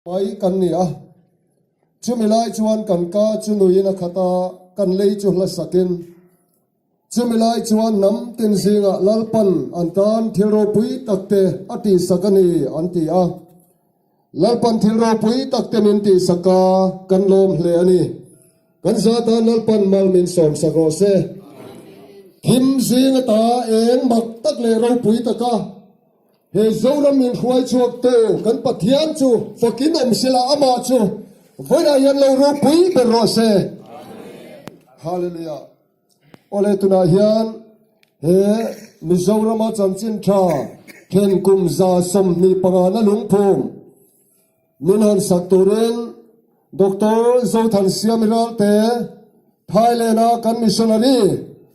Mai kan ni a. Chumi lai chuan kan ka chu nuiin a khat a, kan lei chu hla sakin. Chumi lai chuan hnam tin zingah Lalpan an tan thil ropui takte a tihsak a ni an ti a. Lalpan thil ropui takte min tihsak a, kan lawm hle a ni. Kan za tan Lalpan mal min sawmsak rawh se. Thim zing ata eng mak tak leh ropui taka He Zoram min hruai chhuaktu kan Pathian chu fakin awm sela amah chu vawiinah hian lo ropui ber rawh se. Hallelujah. Awle tunah hian he Mizorama chanchin tha thlen kum 125 na lungphum min han sak turin Doctor Zothan Siami Ralte Thailand-a kan missionary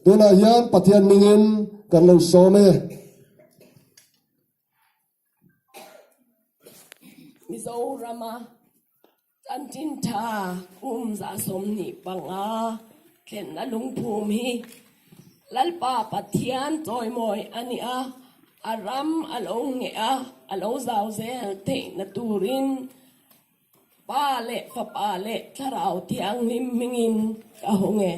tunah hian Pathian mingin kan lo sawm e. Mizorama chanchin tha kum 125 thlenna lungphum hi Lalpa Pathian chawimawi a ni a, a ram a lo ngheh a, a lo zau zel theihna turin Pa leh Fapa leh Thlarau Thianghlim hmingin ka hawng e.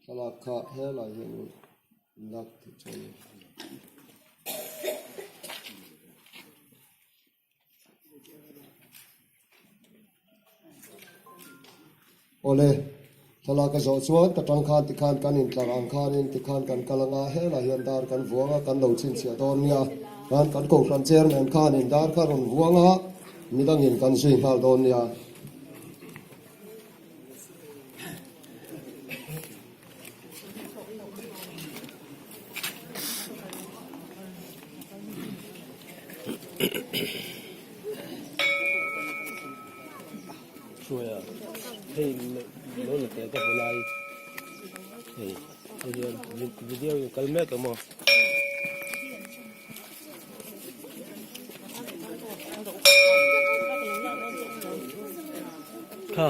Thlalak kha helai hian lak theih chuan. Awle, thlalak a zawh chuan ka tang khan tikhan kan intlar ang khanin tikhan kan kal anga helai hian dar kan vuang a, kan lo chhinchhiah dawn nia. Khan kan kohhran chairman khanin dar kha rawn vuang a, midangin kan zui nghal dawn nia. Hruaia hei lo la teh ka hmu lai hei hei hian video in kal mek a maw. Kha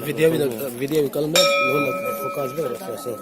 video in video in kal mek lo la focus vek rawh se.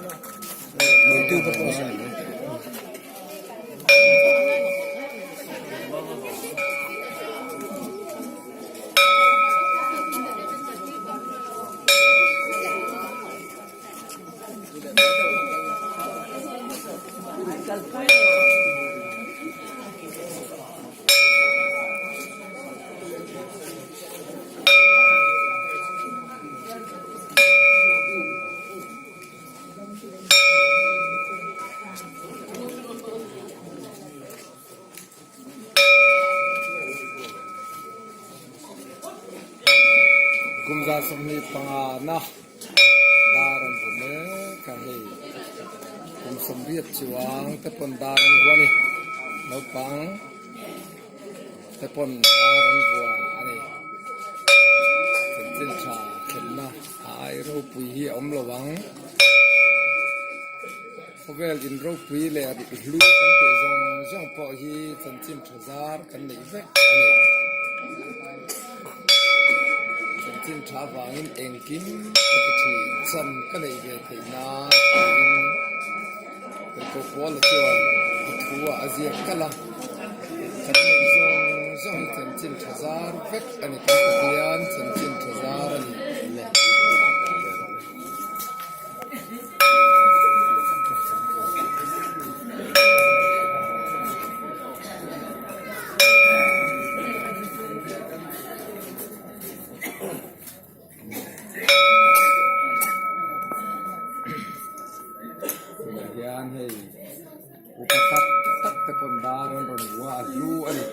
Kum 125 na dar an hmu mek a hei kum 80 chuang te pawn dar an hua a ni naupang te pawn dar an vua a ni chanchin tha thlenna a ai ropui hi a awm lo ang khawvel in ropui leh hlu kan tih zawng zawng pawh hi chanchin tha zar kan neih vek a ni chanchin tha avangin engkim ka ti thin chan ka neih ve theih nan tiin Tirhkoh Paula chuan a thu ah a ziak kalh a, kan neih zawng zawng hi chanchin tha zar vek a ni kan Pathian chanchin tha zar a ni. Tunah hian hei upa tak tak te pawn dar an rawn vua a hlu a ni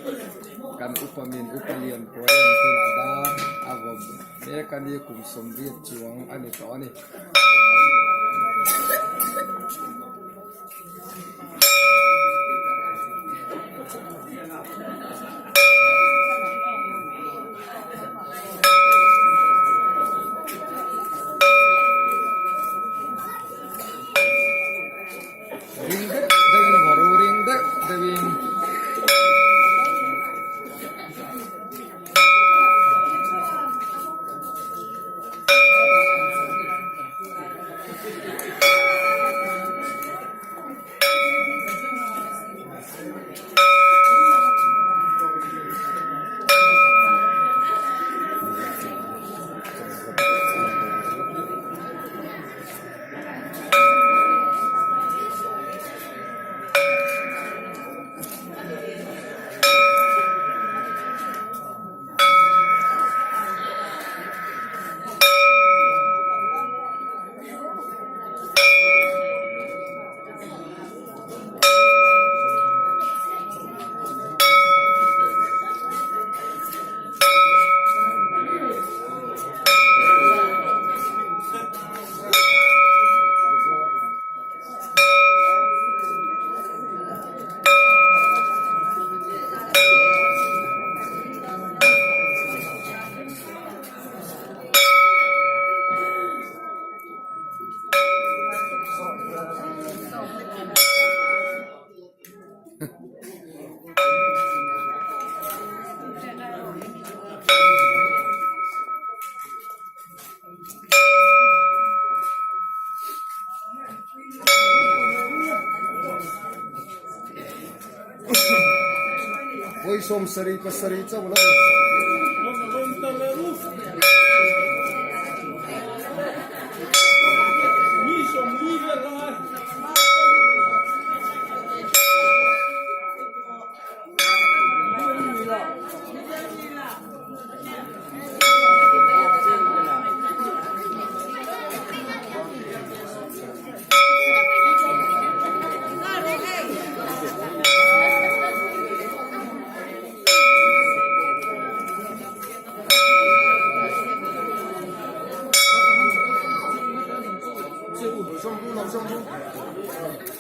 kan upa min upa lian pawl a ni tunah dar a vawm mek a ni kum 80 chuang a ni tawh a ni. Ring deuh deuhin varu ring deuh deuhin. 77 chauh la ni.